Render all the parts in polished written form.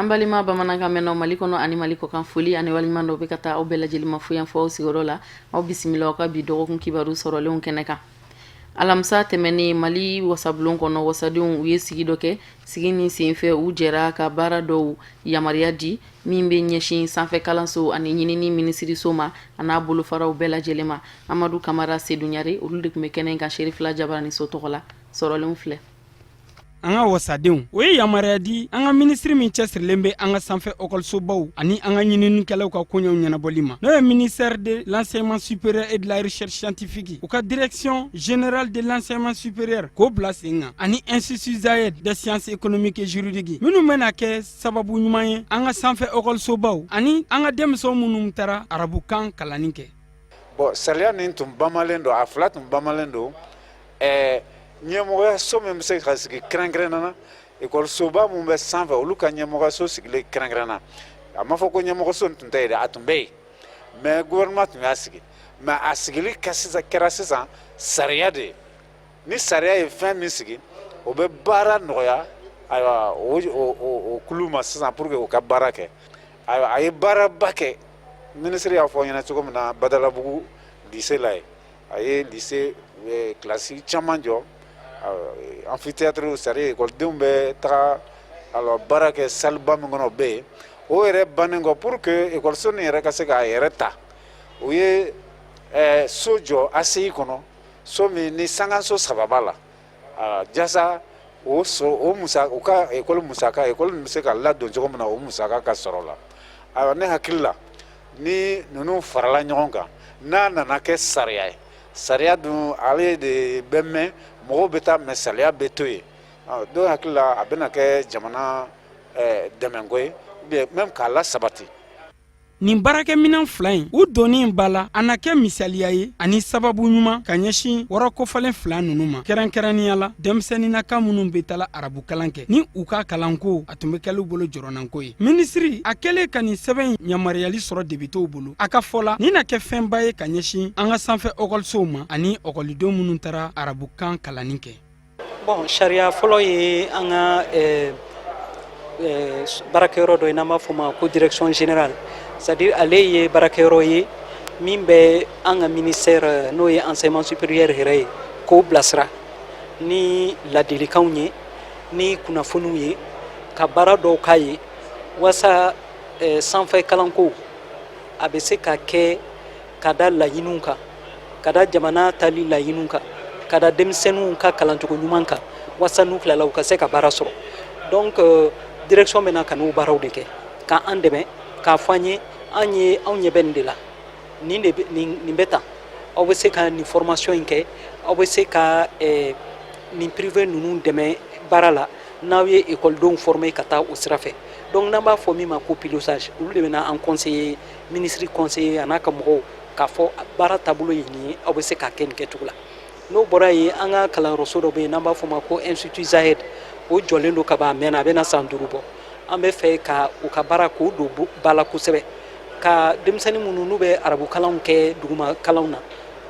An balima bamanankan mɛnnaw Mali kɔnɔ ani Mali kɔkan, foli ani waleɲuman dɔ bɛ ka taa aw bɛɛ lajɛlen ma fo yan fɔ aw sigiyɔrɔ la. Aw bisimila aw ka bi dɔgɔkun kibaru sɔrɔlenw kɛnɛ kan. Alamisa tɛmɛnen, Mali wasabulon kɔnɔ, wasadenw u ye sigi dɔ kɛ. Sigi nin senfɛ, u jɛra ka baara dɔw yamaruya di min bɛ ɲɛsin sanfɛ kalanso ani ɲinini minisiriso ma, a n'a bolofaraw bɛɛ lajɛlen ma. Amadu Kamara, Sedu Ɲare, olu de tun bɛ kɛnɛ kan Serifila Jabaraniso tɔgɔ la. Sɔrɔlenw filɛ. An ka wasadenw o ye yamaruya di an ka minisiri min cɛsirilen bɛ an ka sanfɛ ɔkɔlisobaw ani an ka ɲininikɛlaw ka koɲɛw ɲɛnabɔli ma, n'o ye ministère de l'enseignement supérieur et de la recherche scientifique, u ka direction générale de l'enseignement supérieur k'o bila sen kan, ani institut Zayed des sciences économiques et juridiques, minnu bɛna kɛ sababu ɲuman ye an ka sanfɛ ɔkɔlisobaw ani an ka denmisɛnw minnu taara arabukan kalanni kɛ. Bon, sariya nin tun bamalen don, a fila tun bamalen don. Ɲɛmɔgɔyaso min bɛ se ka sigi kɛrɛnkɛrɛnna na, ekɔlisoba min bɛ sanfɛ, olu ka ɲɛmɔgɔyaso sigilen kɛrɛnkɛrɛnna, a ma fɔ ko ɲɛmɔgɔso tun tɛ yen dɛ, a tun bɛ yen, mais gouvernement tun y'a sigi. Mais a sigili kɛra sisan sariya de ye. Ni sariya ye fɛn min sigi, o bɛ baara nɔgɔya. Ayiwa, o kulu ma sisan pour que u ka baara kɛ. Ayiwa, a ye baaraba kɛ. Minisiri y'a fɔ ɲɛna cogo min na, Badalabugu lycée la yen, a ye lycée kilasi caman jɔ, amphithéâtre, c'est à dire ekɔlidenw bɛ taga alors baara kɛ salle ba min kɔnɔ, o bɛ yen. O yɛrɛ bannen kɔ, pour que ekɔliso nin yɛrɛ ka se k'a yɛrɛ ta, u ye so jɔ ACI kɔnɔ, so min ni sankanso saba b'a la, jasa o so o musa u ka ekɔli musaka, ekɔli nin bɛ se ka ladon cogo min na, o musaka ka sɔrɔ la. Ayiwa, ne hakili la, ni ninnu farala ɲɔgɔn kan, n'a nana kɛ sariya ye, sariya dun ale de bɛ mɛn, mɔgɔw bɛ taa, mais sariya bɛ to yen. Dɔw hakili la, a bɛna kɛ jamana dɛmɛko ye, ou bien même k'a la sabati. Nin baarakɛminɛn fila in u donni ba la, a na kɛ misaliya ye ani sababu ɲuman ka ɲɛsin wɔrɔ kofɔlen fila ninnu ma, kɛrɛnkɛrɛnnenya la denmisɛnninnaka minnu bɛ tala arabukalan kɛ, ni u ka kalanko a tun bɛ kɛl'u bolo jɔrɔnanko ye. Minisiri a kɛlen ka nin sɛbɛn yamaruyali sɔrɔ depitew bolo, a ka fɔ la, nin na kɛ fɛnba ye ka ɲɛsin an ka sanfɛ ɔkɔlisow ma ani ɔkɔlidenw minnu taara arabukan kalanni kɛ. Bon, sariya fɔlɔ ye an ka baarakɛyɔrɔ dɔ ye n'an b'a fɔ o ma ko direction générale, c'est à dire ale ye baarakɛyɔrɔ ye min bɛ an ka ministère, n'o ye enseignement supérieur yɛrɛ ye, k'o bilasira ni ladilikanw ye, ni kunnafoniw ye, ka baara dɔw k'a ye walasa sanfɛ kalanko a bɛ se ka kɛ ka da laɲiniw kan, ka da jamana tali laɲiniw kan, ka da denmisɛnninw ka kalancogo ɲuman kan, walasa n'u tilala u ka se ka baara sɔrɔ. Donc direction bɛna ka n'o baaraw de kɛ ka an dɛmɛ, k'a fɔ an ye, an ye anw ɲɛ bɛ nin de la, nin de nin bɛ tan, aw bɛ se ka nin formation in kɛ, aw bɛ se ka nin privé ninnu dɛmɛ baara la n'aw ye ekɔlidenw former ka taa o sira fɛ. Donc n'an b'a fɔ min ma ko pilotage, olu de bɛna an conseiller, ministre conseiller a n'a ka mɔgɔw, k'a fɔ baara taabolo ye nin ye, aw bɛ se k'a kɛ nin kɛcogo la. N'o bɔra yen, an ka kalanyɔrɔso dɔ bɛ yen n'an b'a fɔ o ma ko institut Zayed. O jɔlen don ka ban, a mɛnna, a bɛna san 5 bɔ. An bɛ fɛ ka u ka baara k'o don ba la kosɛbɛ, ka denmisɛnnin minnu n'u bɛ arabukalanw kɛ duguma kalanw na,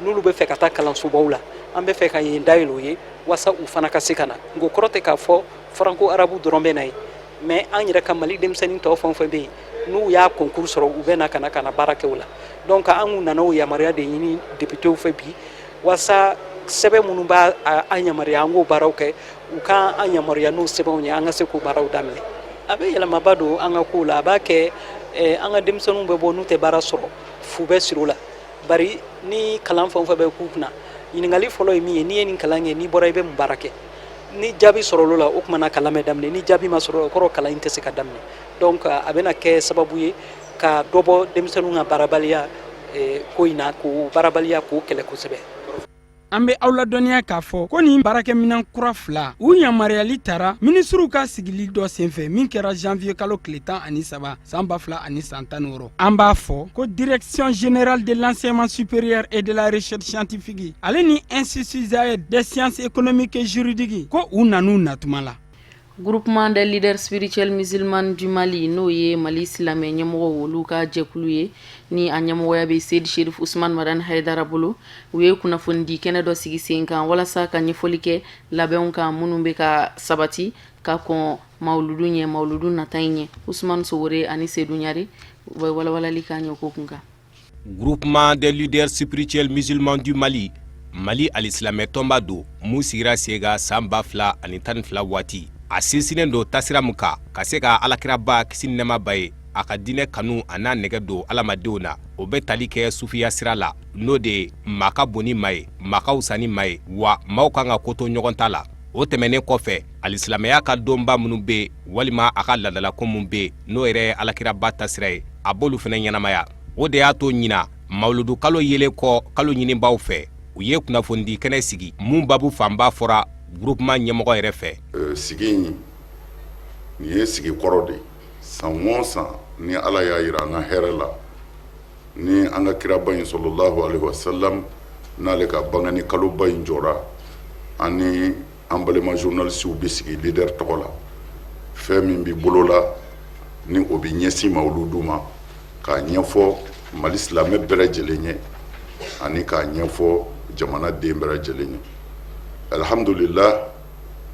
n'olu bɛ fɛ ka taa kalansobaw la, an bɛ fɛ ka yen dayɛlɛ u ye walasa u fana ka se ka na. Nka o kɔrɔ tɛ k'a fɔ franco arabu dɔrɔn bɛ na yen, mais an yɛrɛ ka Mali denmisɛnnin tɔw fɛn o fɛn bɛ yen, n'u y'a concours sɔrɔ, u bɛ na ka na baara kɛ o la. Donc an kun nana o yamaruya de ɲini députéw fɛ bi, walasa sɛbɛn minnu b'a an yamaruya an k'o baaraw kɛ, u ka an yamaruya n'o sɛbɛnw ye, an ka se k'o baaraw daminɛ. A bɛ yɛlɛmaba don an ka kow la. A b'a kɛ an ka denmisɛnninw bɛ bɔ, n'u tɛ baara sɔrɔ, fu bɛ siri u la, bari ni kalan fɛn o fɛn bɛ k'u kunna, ɲininkali fɔlɔ ye min ye: n'i ye nin kalan kɛ, n'i bɔra, i bɛ mun baara kɛ? Ni jaabi sɔrɔla la, o tuma na kalan bɛ daminɛ. Ni jaabi ma sɔrɔ, o kɔrɔ kalan in tɛ se ka daminɛ. Donc a bɛna kɛ sababu ye ka dɔ bɔ denmisɛnninw ka baarabaliya ko in na, k'o baarabaliya k'o kɛlɛ kosɛbɛ. An bɛ aw ladɔnniya k'a fɔ ko nin baarakɛminɛn kura fila u yamaruyali tara minisiriw ka sigili dɔ senfɛ min kɛra janvier kalo tile 13 san 2016. An b'a fɔ ko direction générale de l'enseignement supérieur et de la recherche scientifique ale ni institut Zayed des sciences économiques et juridiques, ko u nan'u natuma la. Groupement des leaders spirituels musulmans du Mali, n'o ye Mali silamɛ ɲɛmɔgɔw olu ka jɛkulu ye, ni a ɲɛmɔgɔya bɛ Seyidi Sherif Usman Madani Hayidara bolo, u ye kunnafonidi kɛnɛ dɔ sigi sen kan walasa ka ɲɛfɔli kɛ labɛnw kan minnu bɛ ka sabati ka kɔn Mawuludu ɲɛ, mawuludu nata in ɲɛ. Usumani Sowore ani Sedu Ɲare, u bɛ walawalali k'an ye o ko kun kan. Groupement des leaders spirituels musulmans du Mali, Mali alisilamɛ tɔnba don mun sigira sen kan san 2012 waati. A sinsinnen don tasira min kan, ka se ka alakiraba, kisi ni nɛɛma b'a ye, a ka diinɛ kanu a n'a nɛgɛ don adamadenw na. O bɛ tali kɛ sufiya sira la, n'o de ye maa ka bon ni maa ye, maa ka wusa ni maa ye, wa maaw kan ka ko to ɲɔgɔn ta la. O tɛmɛnen kɔfɛ, alisilamɛya ka donba minnu bɛ yen walima a ka ladalako min bɛ yen, n'o yɛrɛ ye alakiraba tasira ye, a b'olu fana ɲɛnamaya. O de y'a to ɲinan mawuludu kalo yelen kɔ, kalo ɲinibaw fɛ, u ye kunnafonidi kɛnɛ sigi mun babu fanba fɔra groupement ɲɛmɔgɔ yɛrɛ fɛ. Sigi in, nin ye sigi kɔrɔ de ye. San o san, ni Ala y'a jira an ka hɛrɛ la, ni an ka kiraba in sɔlɔlahu alaihi wasalam n'ale ka bangeni kaloba in jɔra, an ni an balima journalisiw bɛ sigi leader tɔgɔ la, fɛn min bɛ bolo la ni o bɛ ɲɛsin mawuludu ma, k'a ɲɛfɔ Mali silamɛ bɛɛ lajɛlen ye ani k'a ɲɛfɔ jamana den bɛɛ lajɛlen ye. Alihamudulila,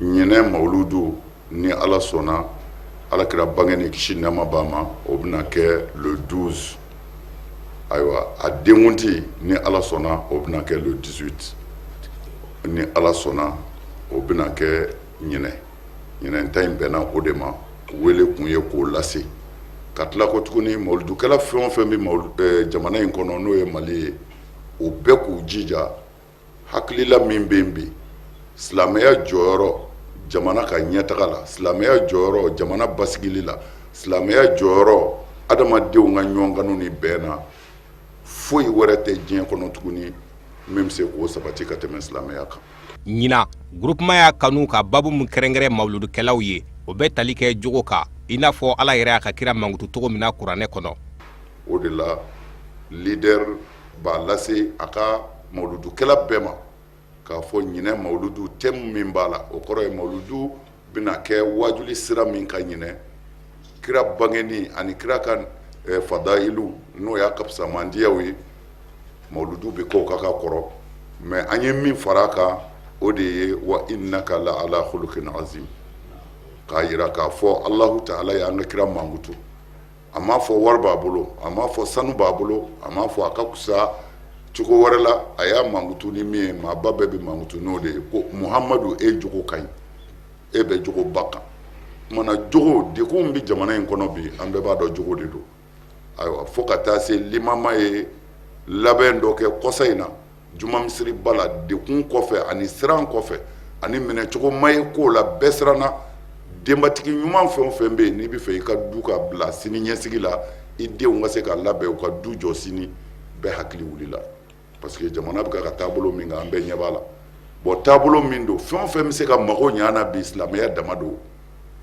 ɲinɛ mawuludu, ni Ala sɔnna, alakira bangeni, kisi nɛɛma b'a ma, o bɛna kɛ le 12. Ayiwa, a denkundi, ni Ala sɔnna, o bɛna kɛ le 18, ni Ala sɔnna, o bɛna kɛ ɲinɛ. Ɲinɛ ta in bɛnna o de ma. Wele kun ye k'o lase, ka tila ko tuguni mawuludukɛla fɛn o fɛn bɛ jamana in kɔnɔ, n'o ye Mali ye, o bɛɛ k'u jija. Hakilila min bɛ yen bi, silamɛya jɔyɔrɔ jamana ka ɲɛtaga la, silamɛya jɔyɔrɔ jamana basigili la, silamɛya jɔyɔrɔ adamadenw ka ɲɔgɔn ni bɛn na, foyi wɛrɛ tɛ diɲɛ kɔnɔ tuguni min bɛ se k'o sabati ka tɛmɛ silamɛya kan. Ɲinan, groupement y'a kanu ka babu min kɛrɛnkɛrɛn mawuludukɛlaw ye, o bɛ tali kɛ jogo kan, i n'a fɔ Ala yɛrɛ y'a ka kira mankutu cogo min na kuranɛ kɔnɔ. O de la, leader b'a lase a ka mawuludukɛla bɛɛ ma k'a fɔ ɲinɛ mawuludu thème min b'a la, o kɔrɔ ye mawuludu bɛna kɛ wajuli sira min ka ɲinɛ, kira bangeni ani kira ka fadayilu, n'o y'a ka fisamandiyaw ye, mawuludu bɛ k'o ka kɔrɔ. Mais an ye min fara a kan, o de ye wa innaka la ala khuluqin azim, k'a jira k'a fɔ Alahu taala ye an ka kira mankutu. A m'a fɔ wari b'a bolo, a m'a fɔ sanu b'a bolo, a m'a fɔ a ka kusa cogo wɛrɛ la. A y'a mankutu ni min ye, maaba bɛɛ bɛ mankutu n'o de ye, ko Muhamadu, e jogo ka ɲi, e bɛ jogoba kan. Kumana jogo degun bɛ jamana in kɔnɔ bi, an bɛɛ b'a dɔn jogo de don. Ayiwa, fo ka taa se limama ye labɛn dɔ kɛ kɔsa in na juma misiriba la, dekun kɔfɛ ani siran kɔfɛ ani minɛcogo ma ye ko la, bɛɛ siranna. Denbatigi ɲuman fɛn o fɛn bɛ yen, n'i bɛ fɛ i ka du ka bila sini ɲɛsigi la, i denw ka se ka labɛn, u ka du jɔ sini, bɛɛ hakili wulila, parce que jamana bɛ ka taabolo min kan, an bɛɛ ɲɛ b'a la. Bon, taabolo min don, fɛn o fɛn bɛ se ka mago ɲɛ na bi, silamɛya dama don.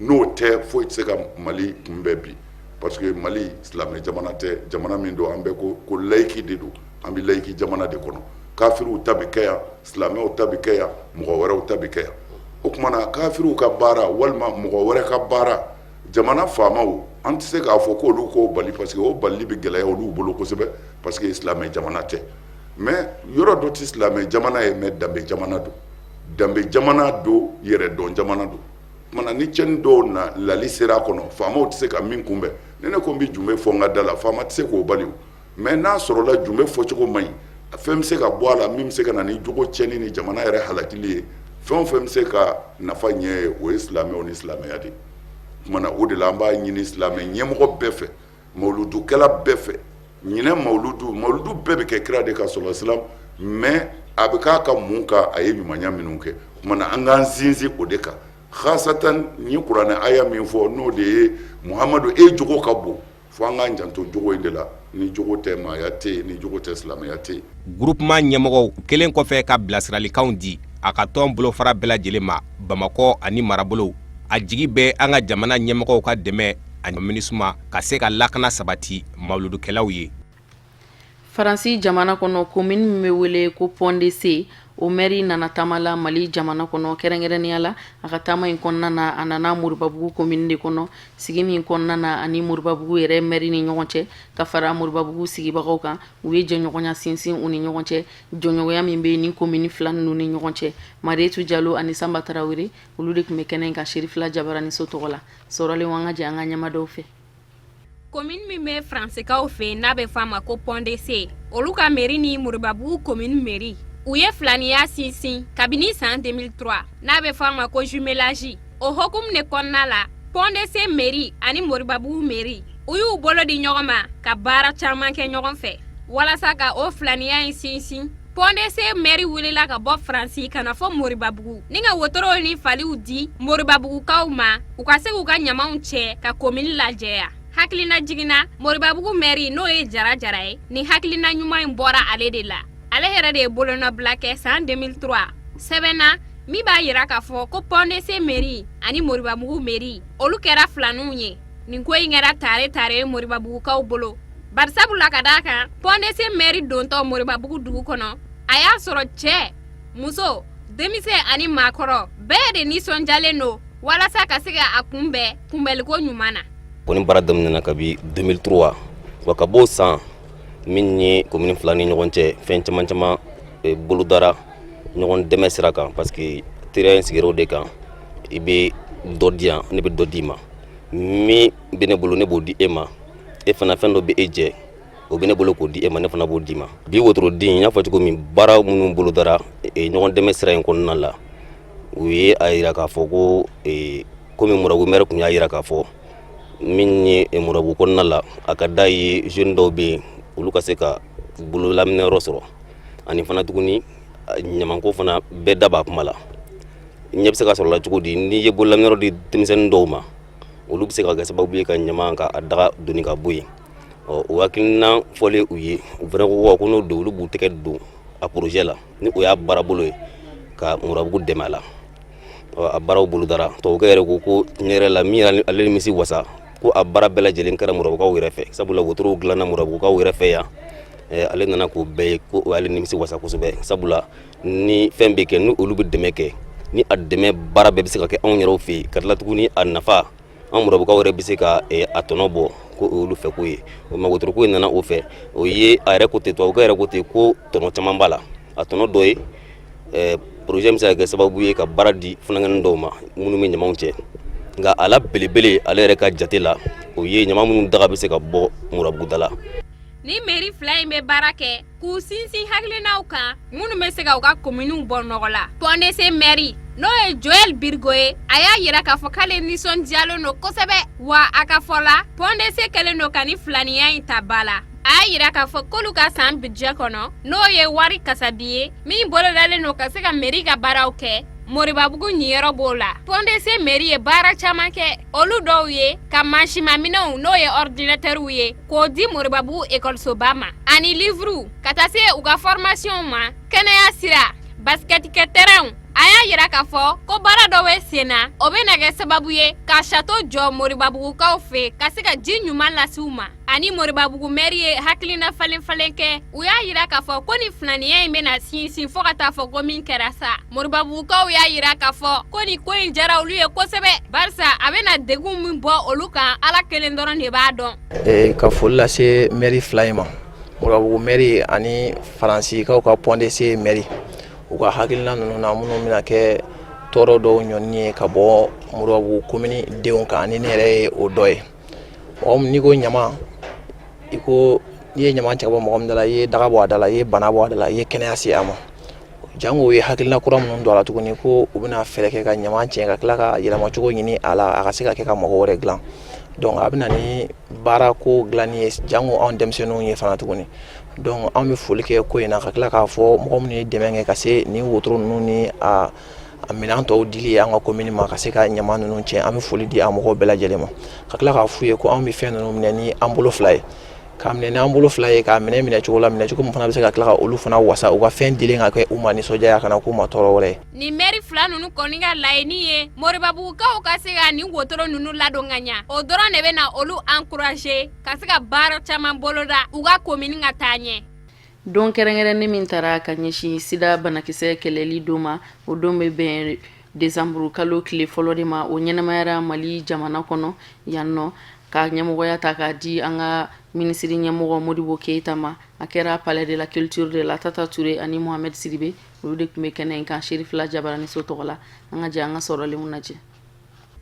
N'o tɛ, foyi tɛ se ka Mali kunbɛn bi, parce que Mali silamɛ jamana tɛ. Jamana min don, an bɛɛ ko ko laïque de don. An bɛ laïque jamana de kɔnɔ. Kafiriw ta bɛ kɛ yan, silamɛw ta bɛ kɛ yan, mɔgɔ wɛrɛw ta bɛ kɛ yan. O tuma na, kafiriw ka baara walima mɔgɔ wɛrɛ ka baara, jamana faamaw, an tɛ se k'a fɔ k'olu k'o bali, parce que o balili bɛ gɛlɛya olu bolo kosɛbɛ, parce que silamɛ jamana tɛ. Mais yɔrɔ dɔ tɛ silamɛ jamana ye, mais danbe jamana don, danbe jamana don, yɛrɛdɔn jamana don. Kumana ni cɛnni dɔw na lali sera a kɔnɔ, faamaw tɛ se ka min kunbɛn, ni ne ko n bɛ jumbe fɔ n ka da la, faama tɛ se k'o bali. Mais n'a sɔrɔla jumbe fɔcogo man ɲi, fɛn bɛ se ka bɔ a la min bɛ se ka na ni jogo cɛnni ni jamana yɛrɛ halakili ye. Fɛn o fɛn bɛ se ka nafa ɲɛ ye, o ye silamɛw ni silamɛya de ye. Kumana o de la, an b'a ɲini silamɛ ɲɛmɔgɔ bɛɛ fɛ, mawuludukɛla bɛɛ fɛ, ɲinɛ mawuludu, mawuludu bɛɛ bɛ kɛ kira de kan sɔlɔ silam, mais a bɛ k'a ka mun kan, a ye ɲumanya minnu kɛ. Kumana an k'an sinsin o de kan, khasatan n ye kuranɛ aya min fɔ, n'o de ye Muhamadu, e jogo ka bon. Fo an k'an janto jogo in de la. Ni jogo tɛ, maaya tɛ yen. Ni jogo tɛ, silamɛya tɛ yen. Groupement ɲɛmɔgɔw kelen kɔfɛ ka bilasiralikanw di a ka tɔn bolofara bɛɛ lajɛlen ma Bamakɔ ani marabolow, a jigi bɛ an ka jamana ɲɛmɔgɔw ka dɛmɛ ani MINUSMA ka se ka lakana sabati mawuludukɛlaw ye. Faransi jamana kɔnɔ, commune min bɛ wele ko Pont de Cé. O mɛri nana taama la Mali jamana kɔnɔ, kɛrɛnkɛrɛnnenya la a ka taama in kɔnɔna na, a nana Moribabugu komini de kɔnɔ. Sigi min kɔnɔna na, ani Moribabugu yɛrɛ mɛri ni ɲɔgɔn cɛ, ka fara Moribabugu sigibagaw kan, u ye jɛɲɔgɔnya sinsin u ni ɲɔgɔn cɛ, jɔɲɔgɔnya min bɛ ni komini fila ninnu ni ɲɔgɔn cɛ. Marietu Jalo ani Sanba Tarawele, olu de tun bɛ kɛnɛ in kan Serifila Jabaraniso tɔgɔ la. Sɔrɔlen, an ka jɛ an ka ɲɛmadaw fɛ. Komini min bɛ faransikaw fɛ, n'a bɛ f'a ma ko Pont-de-Cé, olu ka mairie ni Moribabugu komini mairie, u ye filaniya sinsin kabini san 2003, n'a bɛ f'a ma ko jumelage. O hokumu de kɔnɔna la, Pont-de-Cé mairie ani Moribabugu mairie, u y'u bolo di ɲɔgɔn ma ka baara caman kɛ ɲɔgɔn fɛ walasa ka o filaniya in sinsin. Pont-de-Cé mairie wulila ka bɔ Faransi ka na fɔ Moribabugu ni ka wotorow ni faliw di Moribabugukaw ma, u ka se k'u ka ɲamanw cɛ ka komini lajɛya. Hakilina jiginna Moribabugu mairie, n'o ye Jara Jara ye, ni hakilina ɲuman in bɔra ale de la. Ale yɛrɛ de ye bolonɔbila kɛ san 2003 sɛbɛn na min b'a yira k'a fɔ ko Pont-de-Cé mairie ani Moribabugu mairie, olu kɛra filaninw ye. Nin ko in kɛra tare tare ye Moribabugukaw bolo, barisabula ka d'a kan Pont-de-Cé mairie dontɔ Moribabugu dugu kɔnɔ, a y'a sɔrɔ cɛ, muso, denmisɛn ani maakɔrɔ bɛɛ de nisɔndiyalen don walasa ka se ka a kunbɛn kunbɛnliko ɲuman na. Kɔni baara daminɛna kabi 2003 wa, ka b'o san min ye komini fila ni ɲɔgɔn cɛ, fɛn caman caman bolodara ɲɔgɔn dɛmɛ sira kan, parce que teriya in sigira o de kan. I bɛ dɔ di yan, ne bɛ dɔ d'i ma. Min bɛ ne bolo, ne b'o di e ma. E fana, fɛn dɔ bɛ e jɛ, o bɛ ne bolo k'o di e ma, ne fana b'o d'i ma. Bi wotoroden, n y'a fɔ cogo min, baara minnu bolodara ɲɔgɔn dɛmɛ sira in kɔnɔna la, u ye a yira k'a fɔ ko komi Moribabugu maire tun y'a yira k'a fɔ min ye Moribabugu kɔnɔna la, a ka d'a ye jeune dɔw bɛ yen, olu ka se ka bololaminɛyɔrɔ sɔrɔ. Ani fana tuguni, ɲamanko fana, bɛɛ da b'a kuma la. Ɲɛ bɛ se ka sɔrɔ la cogo di? N'i ye bololaminɛyɔrɔ di denmisɛnnin dɔw ma, olu bɛ se ka kɛ sababu ye ka ɲama ka a daga doni ka bɔ yen. Ɔ, o hakilina fɔlen u ye, u fana ko ko n'o don, olu b'u tɛgɛ don a projet la, ni o y'a baarabolo ye ka Moribabugu dɛmɛ a la. Ɔ, a baaraw bolodara. Tubabukɛ yɛrɛ ko ko tiɲɛ yɛrɛ la, min ale nimisi wasa, ko a baara bɛɛ lajɛlen kɛra Moribabugukaw yɛrɛ fɛ, sabula wotorow dilanna Moribabugukaw yɛrɛ fɛ yan. Ale nana k'o bɛɛ ye ko o y'ale nimisi wasa kosɛbɛ, sabula ni fɛn bɛ kɛ, ni olu bɛ dɛmɛ kɛ, ni a dɛmɛ baara bɛɛ bɛ se ka kɛ anw yɛrɛw fɛ yen, ka tila tuguni a nafa, an Moribabugukaw yɛrɛ bɛ se ka a tɔnɔ bɔ, ko o y'olu fɛ ko ye. O ma wotoro ko in nana o fɛ. O ye a yɛrɛ ko ten, tubabukɛ yɛrɛ ko ten ko tɔnɔ caman b'a la. A tɔnɔ dɔ ye projet bɛ se ka kɛ sababu ye ka baara di funankɛnin dɔw ma minnu bɛ ɲamanw cɛ. Nka a la belebele, ale yɛrɛ ka jate la, o ye ɲama minnu daga bɛ se ka bɔ Moribabugu da la. Ni mairie fila in bɛ baara kɛ k'u sinsin hakilinaw kan minnu bɛ se ka u ka kominiw bɔ nɔgɔ la. Pont-de-Cé mairie, n'o ye Joël Birgo ye, a y'a yira k'a fɔ k'ale nisɔndiyalen don kosɛbɛ, wa a ka fɔ la, Pont-de-Cé kɛlen don ka ni filaniya in ta ba la. A y'a yira k'a fɔ k'olu ka san budget kɔnɔ, n'o ye wari kasabi ye min bolodalen don ka se ka mairie ka baaraw kɛ, Moribabugu ɲiyɔrɔ b'o la. Pont-de-Cé mairie ye baara caman kɛ, olu dɔw ye ka mansinmaminɛnw, n'o ye ordinateurw ye, k'o di Moribabugu ekɔlisoba ma, ani livruw, ka taa se u ka formationw ma, kɛnɛya sira, basketikɛ terrainw. A y'a yira k'a fɔ ko baara dɔ bɛ sen na, o bɛna kɛ sababu ye ka château jɔ Moribabugukaw fɛ ka se ka ji ɲuman lase u ma. Ani Moribabugu mairie ye hakilina falen falen kɛ. U y'a yira k'a fɔ ko ni filaniya in bɛna sinsin fo ka taa fɔ ko min kɛra sa. Moribabugukaw y'a yira k'a fɔ ko nin ko in diyara olu ye kosɛbɛ, barisa a bɛna degun min bɔ olu kan, Ala kelen dɔrɔn de b'a dɔn. Ka foli lase mairie fila in ma, Moribabugu mairie ani Faransikaw ka Pont-de-Cé mairie, u ka hakilina ninnu na minnu bɛna kɛ tɔɔrɔ dɔw ɲɔni ye ka bɔ Moribabugu komini denw kan, ani ne yɛrɛ ye o dɔ ye. Mɔgɔ min n'i ko ɲama, i ko n'i ye ɲama cɛ ka bɔ mɔgɔ min da la, i ye daga bɔ a da la, i ye bana bɔ a da la, i ye kɛnɛya se a ma. Jango u ye hakilina kura minnu don a la tuguni, ko u bɛna fɛɛrɛ kɛ ka ɲama cɛ ka tila ka yɛlɛmacogo ɲini a la, a ka se ka kɛ ka mɔgɔ wɛrɛ dilan. Donc a bɛ na ni baarako dilanni ye, jango anw denmisɛnninw ye fana tuguni. Donc anw bɛ foli kɛ ko in na, ka tila k'a fɔ mɔgɔ minnu ye dɛmɛ kɛ ka se nin wotoro ninnu ni a minɛn tɔw dili ye an ka komini ma ka se ka ɲama ninnu cɛ, an bɛ foli di a mɔgɔw bɛɛ lajɛlen ma, ka tila k'a f'u ye ko anw bɛ fɛn ninnu minɛ ni an bolo fila ye, k'a minɛ ni an bolo fila ye, k'a minɛ minɛ cogo la, minɛ cogo min fana bɛ se ka tila ka olu fana wasa, u ka fɛn dilen ka kɛ u ma nisɔndiya, kana k'u ma tɔɔrɔ wɛrɛ ye. Nin mɛri fila ninnu kɔni ka laɲini ye Moribabugukaw ka se ka nin wotoro ninnu ladon ka ɲa. O dɔrɔn de bɛ na olu encourager ka se ka baara caman boloda u ka komini ka taa ɲɛ. Don kɛrɛnkɛrɛnnen min tara ka ɲɛsin sida banakisɛ kɛlɛli don ma, o don bɛ bɛn desanburu kalo tile fɔlɔ de ma. O ɲɛnamayara Mali jamana kɔnɔ yan nɔ, ka ɲɛmɔgɔya ta k'a di an ka minisiri ɲɛmɔgɔ Modibo Keyita ma. A kɛra Palais de la Culture de la. Tata Ture ani Mohamed Sidibe, olu de tun bɛ kɛnɛ in kan Serifila Jabaraniso tɔgɔ la. An ka jɛ an ka sɔrɔlenw lajɛ.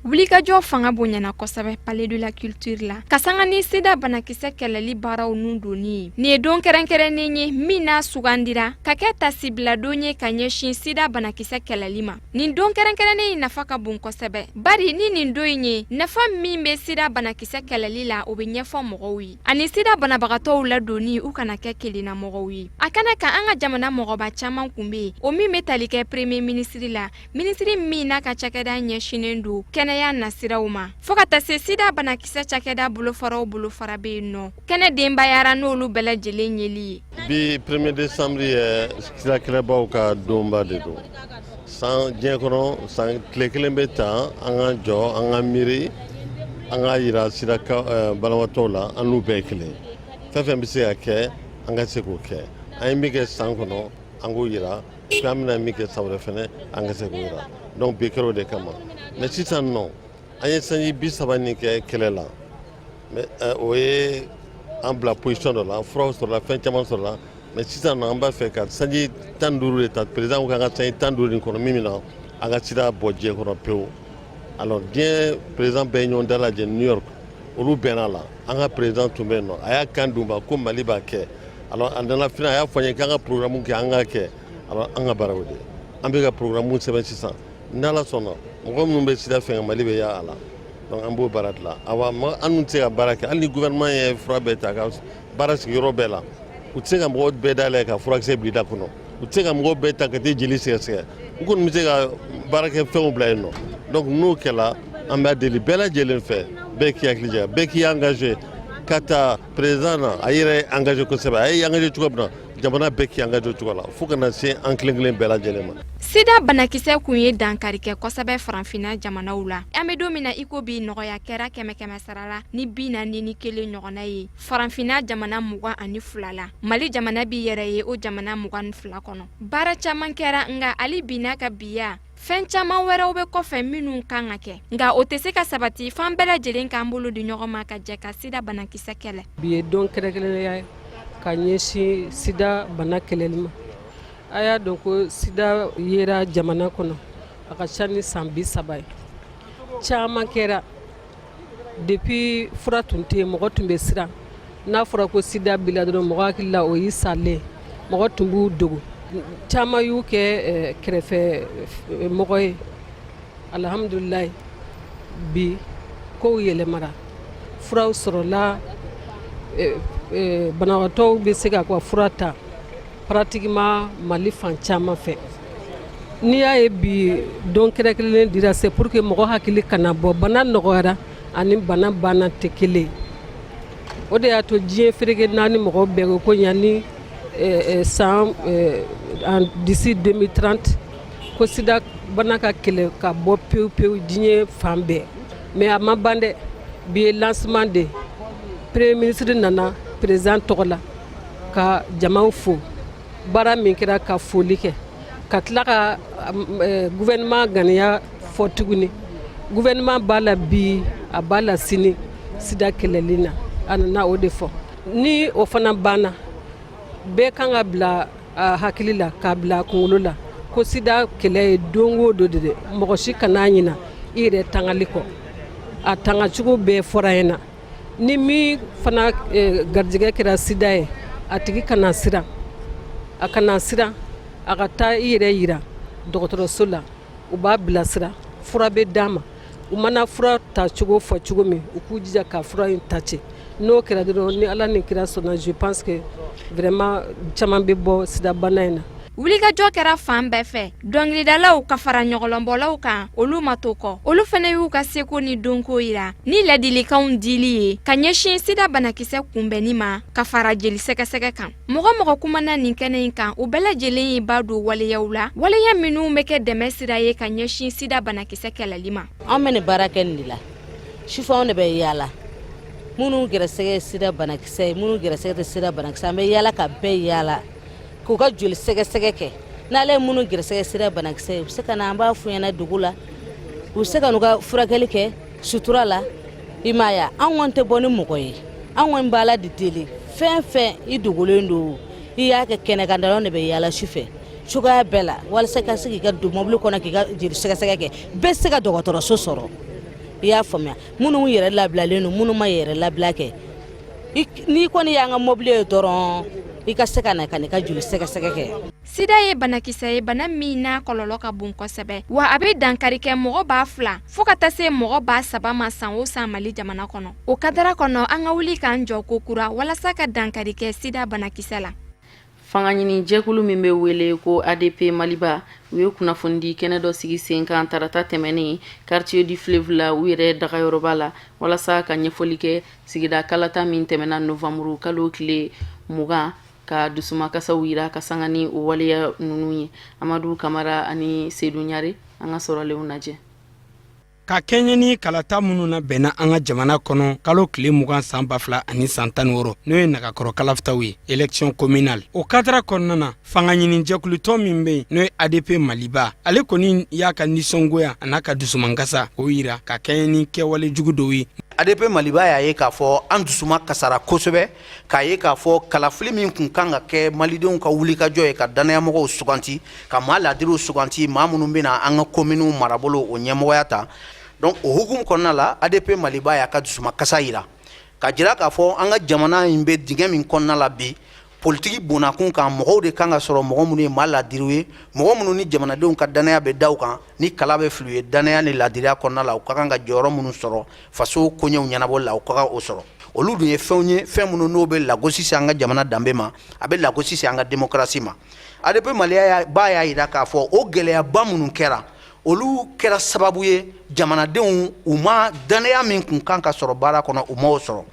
Wulikajɔ fanga bonyana kosɛbɛ Palais de la Culture la ka sanga ni sida banakisɛ kɛlɛli baaraw nun donni ye. Nin ye don kɛrɛnkɛrɛnnen ye min n'a sugandira ka kɛ tasibiladon ye ka ɲɛsin sida banakisɛ kɛlɛli ma. Nin don kɛrɛnkɛrɛnnen in nafa ka bon kosɛbɛ, bari ni nin don in ye, nafa min bɛ sida banakisɛ kɛlɛli la, o bɛ ɲɛfɔ mɔgɔw ye, ani sida banabagatɔw ladonni u kana kɛ kelennamɔgɔw ye. A kɛnɛ kan, an ka jamana mɔgɔba caman kun bɛ yen, o min bɛ tali kɛ premier minisiri la, Minisiri min n'a ka cakɛda ɲɛsinnen don kɛnɛya nasiraw ma, fo ka taa se sida banakisɛ cakɛda bolofaraw bolofara bɛ yen nɔ. Kɛnɛ denbayara n'olu bɛɛ lajɛlen yeli ye. Bi premier décembre ye sida kɛlɛbaw ka donba de don san diɲɛ kɔnɔ. San tile kelen bɛ ta, an ka jɔ, an ka miiri, an ka yira sida banabaatɔw la an n'u bɛɛ ye kelen. Fɛn fɛn bɛ se ka kɛ, an ka se k'o kɛ. An ye min kɛ san kɔnɔ, an k'o yira. An bɛna min kɛ san wɛrɛ fana, an ka se k'o yira. Donc bi kɛra o de kama. Mais sisan nɔ, an ye sanji 30 nin kɛ kɛlɛ la, mais o ye an bila position dɔ la. Furaw sɔrɔla, fɛn caman sɔrɔla. Mais sisan nɔ, an b'a fɛ ka sanji 15 de ta. Président ko k'an ka sanji 15 nin kɔnɔ, min bɛna an ka sida bɔ diɲɛ kɔnɔ pewu. Alors diɲɛ président bɛɛ ye ɲɔgɔn dalajɛ New York, olu bɛnna la. An ka président tun bɛ yen nɔ, a y'a kan d'u ma ko Mali b'a kɛ. Alors a nana fana, a y'a fɔ an ye k'an ka programme kɛ, an k'a kɛ. Alors an ka baara o de ye. An bɛ ka programme sɛbɛn sisan. N'Ala sɔnna, mɔgɔ minnu bɛ sida fɛ, Mali bɛ y'a la. Donc an b'o baara dilan. Awa, an dun tɛ se ka baara kɛ hali ni gouvernement ye fura bɛɛ ta ka baara sigi yɔrɔ bɛɛ la. U tɛ se ka mɔgɔ bɛɛ dayɛlɛ ka furakisɛ bila i da kɔnɔ, u tɛ se ka mɔgɔ bɛɛ ta ka taa jeli sɛgɛsɛgɛ. U kɔni bɛ se ka baarakɛ fɛnw bila yen nɔ. Donc n'o kɛla, an b'a deli bɛɛ lajɛlen fɛ, bɛɛ k'i hakili jigin, bɛɛ k'i engagé ka taa président na. A yɛrɛ engagé kosɛbɛ, a ye engagé cogo min na, jamana bɛɛ k'i engagé o cogo la, fo ka na se an kelen kelen bɛɛ lajɛlen ma. Sida banakisɛ kun ye dankari kɛ kosɛbɛ farafinna jamanaw la. An bɛ don min na i ko bi, nɔgɔya kɛra kɛmɛ kɛmɛ sara la ni 41 ɲɔgɔnna ye farafinna jamana 22 la. Mali jamana b'i yɛrɛ ye o jamana 22 kɔnɔ. Baara caman kɛra, nka hali bi n'a ka biya, fɛn caman wɛrɛw bɛ kɔfɛ minnu kan ka kɛ, nka o tɛ se ka sabati f'an bɛɛ lajɛlen k'an bolo di ɲɔgɔn ma ka jɛ ka sida banakisɛ kɛlɛ. Bi ye don kɛrɛnkɛrɛnnenya ye ka ɲɛsin sida bana kɛlɛli ma. A y'a dɔn ko sida yera jamana kɔnɔ a ka ca ni san 30 ye. Caman kɛra depuis fura tun tɛ yen, mɔgɔ tun bɛ siran. N'a fɔra ko sida b'i la dɔrɔn, mɔgɔ hakili la o y'i salen. Mɔgɔ tun b'u dogo, caman y'u kɛ kɛrɛfɛ mɔgɔ ye. Alihamudulilayi, bi kow yɛlɛmara, furaw sɔrɔla, banabagatɔw bɛ se ka ka fura ta pratiquement Mali fan caman fɛ. N'i y'a ye bi don kɛrɛnkɛrɛnnen dira, c'est pour que mɔgɔ hakili kana bɔ. Bana nɔgɔyara ani bana banna tɛ kelen. O de y'a to diɲɛ fereke naani mɔgɔw bɛɛ ko ko yanni san d'ici 2030 ko sida bana ka kɛlɛ ka bɔ pewu pewu diɲɛ fan bɛɛ. Mais a ma ban dɛ. Bi ye lancement de ye. Premier ministre nana président tɔgɔ la ka jamaw fo, baara min kɛra, ka foli kɛ, ka tila ka gouvernement ŋaniya fɔ tuguni. Gouvernement b'a la bi, a b'a la sini, sida kɛlɛli na. A nana o de fɔ. Ni o fana banna, bɛɛ kan ka bila a hakili la, k'a bila a kunkolo la ko sida kɛlɛ ye don o don de dɛ. Mɔgɔ si kana ɲina i yɛrɛ tangali kɔ. A tangacogo bɛɛ fɔra ɲɛna. Ni min fana garijɛgɛ kɛra sida ye, a tigi kana siran, a kana siran, a ka taa i yɛrɛ yira dɔgɔtɔrɔso la. U b'a bilasira, fura bɛ d'a ma. U mana fura ta cogo fɔ cogo min, u k'u jija ka fura in ta ten. N'o kɛra dɔrɔn, ni Ala ni kira sɔnna, je pense que vraiment caman bɛ bɔ sidabana in na. Wulikajɔ kɛra fan bɛɛ fɛ. Dɔnkilidalaw ka fara ɲɔgɔlɔnbɔlaw kan, olu ma to kɔ. Olu fana y'u ka seko ni dɔnko yira ni ladilikanw dili ye ka ɲɛsin sida banakisɛ kunbɛnni ma, ka fara jeli sɛgɛsɛgɛ kan. Mɔgɔ mɔgɔ kumana nin kɛnɛ in kan, u bɛɛ lajɛlen ye ba don waleyaw la, waleya minnu bɛ kɛ dɛmɛ sira ye ka ɲɛsin sida banakisɛ kɛlɛli ma. An bɛ nin baara kɛ nin de la. Sufɛ, anw de bɛ yaala, minnu gɛrɛsɛgɛ ye sida banakisɛ ye, minnu gɛrɛsɛgɛ tɛ sida banakisɛ, an bɛ yaala ka bɛɛ yaala. k'u ka joli sɛgɛsɛgɛ kɛ. N'Ala ye minnu gɛrɛsɛgɛ sida banakisɛ ye, u bɛ se ka na, an b'a f'u ɲɛna dugu la, u bɛ se ka n'u ka furakɛli kɛ sutura la. I m'a ye, an kɔni tɛ bɔ ni mɔgɔ ye. An kɔni b'Ala de deli, fɛn fɛn i dogolen don, i y'a kɛ kɛnɛ kan, dɔrɔn de bɛ yaala su fɛ cogoya bɛɛ la, walasa ka se k'i ka don mobili kɔnɔ k'i ka joli sɛgɛsɛgɛ kɛ. Bɛɛ se ka dɔgɔtɔrɔso sɔrɔ, i y'a faamuya? Minnu yɛrɛ labilalen don, minnu ma yɛrɛ labila kɛ, n'i kɔni y'an ka mobili ye dɔrɔn, i ka se ka na ka n'i ka joli sɛgɛsɛgɛ kɛ. Sida ye banakisɛ ye, bana min n'a kɔlɔlɔ ka bon kosɛbɛ, wa a bɛ dankari kɛ mɔgɔ 2000 fo ka taa se mɔgɔ 3000 ma san o san Mali jamana kɔnɔ. O kadara kɔnɔ, an ka wuli k'an jɔ ko kura walasa ka dankari kɛ sida banakisɛ la. Fanga ɲini jɛkulu min bɛ wele ko ADP Maliba, u ye kunnafonidi kɛnɛ dɔ sigi sen kan tarata tɛmɛnen quartier du fleuve la, u yɛrɛ dagayɔrɔba la, walasa ka ɲɛfɔli kɛ sigida kalata min tɛmɛna novanburu kalo tile 20, ka dusumakasaw yira ka sanga ni o waleya ninnu ye. Amadu Kamara ani Sedu Ɲare, an ka sɔrɔlenw lajɛ. Ka kɛɲɛ ni kalata minnu na bɛnna an ka jamana kɔnɔ kalo tile 20 san 2016, n'o ye nagakɔrɔ kalafitaw ye, élection communale, o kadara kɔnɔna na, fanga ɲini jɛkulutɔn min bɛ yen, n'o ye ADP Maliba, ale kɔni y'a ka nisɔngoya a n'a ka dusumankasa k'o yira ka kɛɲɛ ni kɛwale jugu dɔw ye. ADP Maliba y'a ye k'a fɔ an dusuma kasara kosɛbɛ, k'a ye k'a fɔ kalafili min kun kan ka kɛ malidenw ka wulikajɔ ye ka dannayamɔgɔw suganti, ka maa ladiriw suganti, maa minnu bɛna an ka kominiw marabolo o ɲɛmɔgɔya ta. Donc o hukumu kɔnɔna la, ADP Maliba y'a ka dusumakasa yira ka jira k'a fɔ an ka jamana in bɛ dingɛ min kɔnɔna la bi politiki bonnakun kan, mɔgɔw de kan ka sɔrɔ, mɔgɔ minnu ye maa ladiriw ye, mɔgɔ minnu ni jamanadenw ka dannaya bɛ da u kan, ni kala bɛ fili u ye dannaya ni ladiriya kɔnɔna la, u ka kan ka jɔyɔrɔ minnu sɔrɔ faso koɲɛw ɲɛnabɔli la, u ka kan o sɔrɔ. Olu dun ye fɛnw ye, fɛn minnu n'o bɛ lagosi se an ka jamana danbe ma, a bɛ lagosi se an ka démocratie ma. ADP Maliba y'a jira k'a fɔ o gɛlɛyaba minnu kɛra, olu kɛra sababu ye jamanadenw u ma dannaya min kun kan ka sɔrɔ baara kɔnɔ, u m'o sɔrɔ.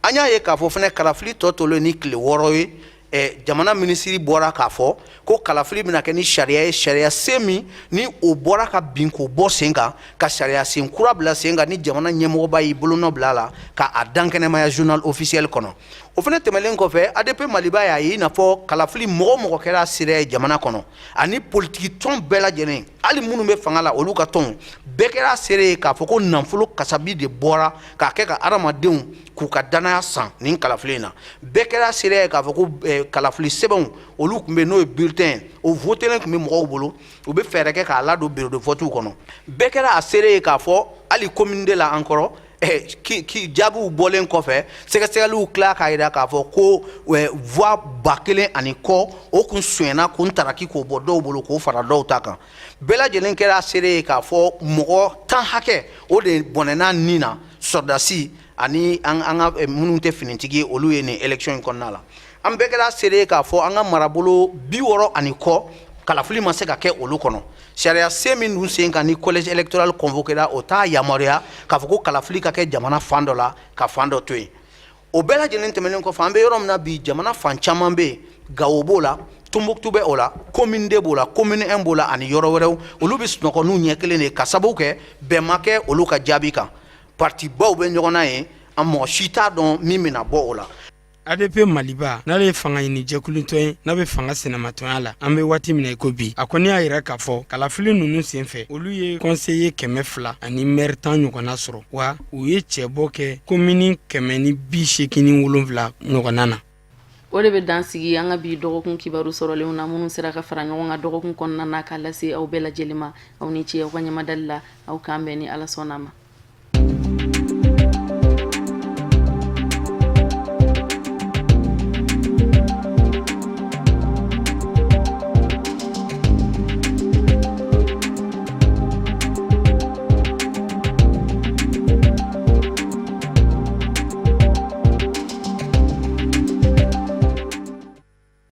An y'a ye k'a fɔ fana kalafili tɔ tolen ni tile 6 ye, jamana minisiri bɔra k'a fɔ ko kalafili bɛna kɛ ni sariya ye, sariya sen min ni o bɔra ka bin k'o bɔ sen kan, ka sariya sen kura bila sen kan, ni jamana ɲɛmɔgɔba y'i bolonɔ bila a la k'a dankɛnɛmaya journal officiel kɔnɔ. O fana tɛmɛnen kɔfɛ, ADP Maliba y'a ye i n'a fɔ kalafili mɔgɔ o mɔgɔ kɛra seereya ye jamana kɔnɔ, ani politiki tɔn bɛɛ lajɛlen, hali minnu bɛ fanga la, olu ka tɔnw bɛɛ kɛra seere ye k'a fɔ ko nafolo kasabi de bɔra k'a kɛ ka adamadenw k'u ka dannaya san nin kalafili in na. Bɛɛ kɛra seere ye k'a fɔ ko kalafili sɛbɛnw olu tun bɛ, n'o ye bulletin, o votelen tun bɛ mɔgɔw bolo, u bɛ fɛɛrɛ kɛ k'a ladon bureau de vote kɔnɔ. Bɛɛ kɛra a seere ye k'a fɔ hali commune deux la an kɔrɔ, jaabiw bɔlen kɔfɛ, sɛgɛsɛgɛliw tila k'a jira k'a fɔ ko voix 1000 ani kɔ, o kun sonyɛna, kun taraki k'o bɔ dɔw bolo k'o fara dɔw ta kan. Bɛɛ lajɛlen kɛra seere ye k'a fɔ mɔgɔ 10 hakɛ o de bɔnɛna nin na, sɔrɔdasi ani an ka minnu tɛ finitigi ye, olu ye nin élection in kɔnɔna la. An bɛɛ kɛra seere ye k'a fɔ an ka marabolo 60 ani kɔ, kalafili ma se ka kɛ olu kɔnɔ. Sariya sen min dun sen kan ni collège électoral convoquera, o t'a yamaruya k'a fɔ ko kalafili ka kɛ jamana fan dɔ la ka fan dɔ to yen. O bɛɛ lajɛlen tɛmɛnen kɔfɛ, an bɛ yɔrɔ min na bi, jamana fan caman bɛ yen, Gawo b'o la, Tombouctou bɛ o la, commune deux b'o la, commune 1 b'o la, ani yɔrɔ wɛrɛw, olu bɛ sunɔgɔ n'u ɲɛ kelen de, ka sababu kɛ bɛn ma kɛ olu ka jaabi kan. Partibaw bɛ ɲɔgɔn na yen, an mɔgɔ si t'a dɔn min bɛna bɔ o la. ADP Maliba, n'ale ye fanga ɲini jɛkulutɔn ye, n'a bɛ fanga sinamatɔnya la an bɛ waati min na i ko bi, a kɔni y'a yira k'a fɔ kalafili ninnu senfɛ, olu ye conseiller 200 ani maire 10 ɲɔgɔnna sɔrɔ, wa u ye cɛbɔ kɛ komini 187 ɲɔgɔnna na. O de bɛ dan sigi an ka bi dɔgɔkun kibaru sɔrɔlenw na, minnu sera ka fara ɲɔgɔn kan dɔgɔkun kɔnɔna na k'a lase aw bɛɛ lajɛlen ma. Aw ni ce aw ka ɲɛmadali la. Aw k'an bɛn ni Ala sɔnna a ma.